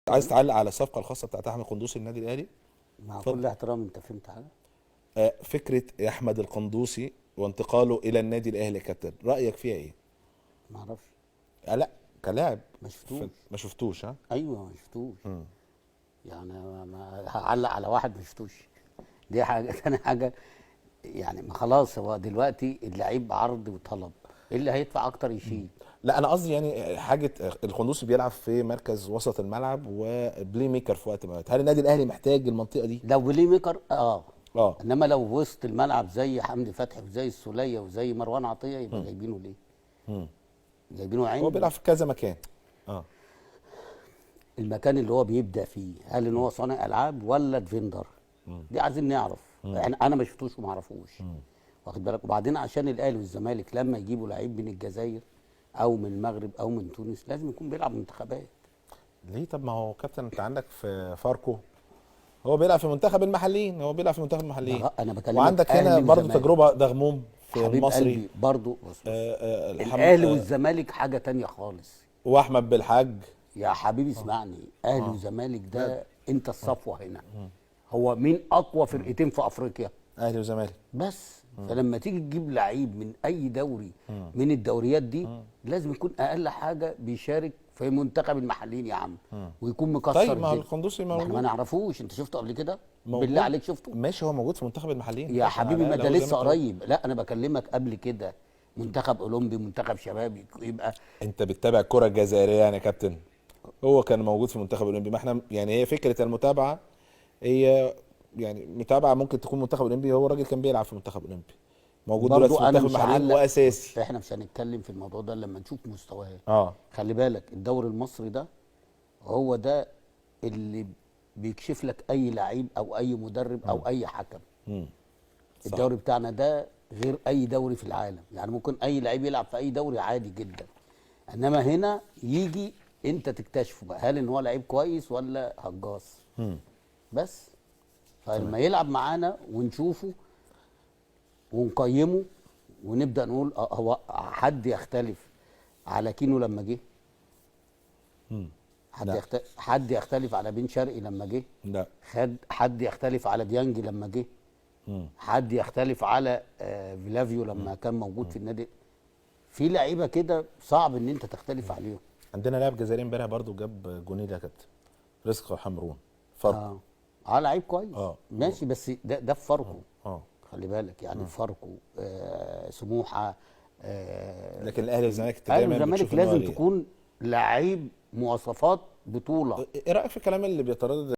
عايز تعلق على الصفقة الخاصة بتاعت احمد قندوسي النادي الاهلي؟ مع اتفضل. كل احترام، انت فهمت حاجة؟ فكرة احمد القندوسي وانتقاله الى النادي الاهلي يا كابتن، رايك فيها ايه؟ ما اعرفش. لا كلاعب ما شفتوش. ما شفتوش. ها؟ ايوه ما شفتوش. يعني ما هعلق على واحد ما شفتوش، دي حاجة. ثاني حاجة، يعني ما خلاص هو دلوقتي اللعيب عرض وطلب، اللي هيدفع اكتر يشيل. لا انا قصدي يعني حاجة، القندوسي بيلعب في مركز وسط الملعب و playmaker في وقت ما، هل النادي الاهلي محتاج المنطقة دي؟ لو playmaker انما لو وسط الملعب زي حمدي فتحي وزي السوليه وزي مروان عطية يبقى جايبينه ليه؟ جايبينه عين. هو بيلعب في كذا مكان. المكان اللي هو بيبدا فيه، هل ان هو صانع العاب ولا defender؟ دي عايزين نعرف. يعني انا ما شفتوش وما اعرفوش، واخد بالك؟ وبعدين عشان الاهلي والزمالك لما يجيبوا لعيب من الجزائر او من المغرب او من تونس لازم يكون بيلعب منتخبات. ليه؟ طب ما هو كابتن انت عندك في فاركو هو بيلعب في منتخب المحليين، هو بيلعب في منتخب المحليين. انا بكلمك وعندك هنا برضه تجربه دغموم في حبيب المصري. قلبي برضه. بص الاهلي والزمالك حاجة تانية خالص. واحمد بالحاج يا حبيبي اسمعني، اهلي وزمالك ده انت الصفوة هنا. هو مين اقوى فرقتين في افريقيا؟ اهلي وزمالك بس. فلما تيجي تجيب لعيب من اي دوري من الدوريات دي لازم يكون اقل حاجة بيشارك في منتخب المحليين يا عم، ويكون مكسر. طيب ما هو القندوسي موجود، احنا ما نعرفوش. انت شفته قبل كده؟ بالله عليك شفته؟ ماشي، هو موجود في منتخب المحليين يا حبيبي، ما ده لسه قريب. لا انا بكلمك قبل كده، منتخب اولمبي، منتخب شباب. يبقى انت بتتابع الكره الجزائرية يعني يا كابتن؟ هو كان موجود في منتخب اولمبي. ما احنا يعني هي فكرة المتابعة، هي يعني متابعه ممكن تكون منتخب اولمبي، هو الراجل كان بيلعب في منتخب اولمبي، موجود دلوقتي في منتخب المحليين واساسي. احنا مش هنتكلم في الموضوع ده لما نشوف مستواه. خلي بالك الدوري المصري ده هو ده اللي بيكشف لك اي لعيب او اي مدرب او اي حكم. الدوري بتاعنا ده غير اي دوري في العالم، يعني ممكن اي لعيب يلعب في اي دوري عادي جدا، انما هنا يجي انت تكتشفه بقى هل ان هو لعيب كويس ولا هجاص. بس فلما يلعب معانا ونشوفه ونقيمه ونبدا نقول هو حد يختلف على كينو لما جه؟ حد يختلف على بن شرقي لما جه؟ لا. حد يختلف على ديانج لما جه؟ حد يختلف على فلافيو لما كان موجود في النادي؟ في لعيبة كده صعب ان انت تختلف عليهم. عندنا لاعب جزائري امبارح برضو جاب جونين يا كابتن، رزق حمرون، فاركو. لعيب كويس. ماشي، بس ده في فاركو. خلي بالك يعني فاركو، سموحه، لكن الاهلي والزمالك دايما بتشوف لازم تكون لعيب مواصفات بطوله. ايه رايك في الكلام اللي بيتردد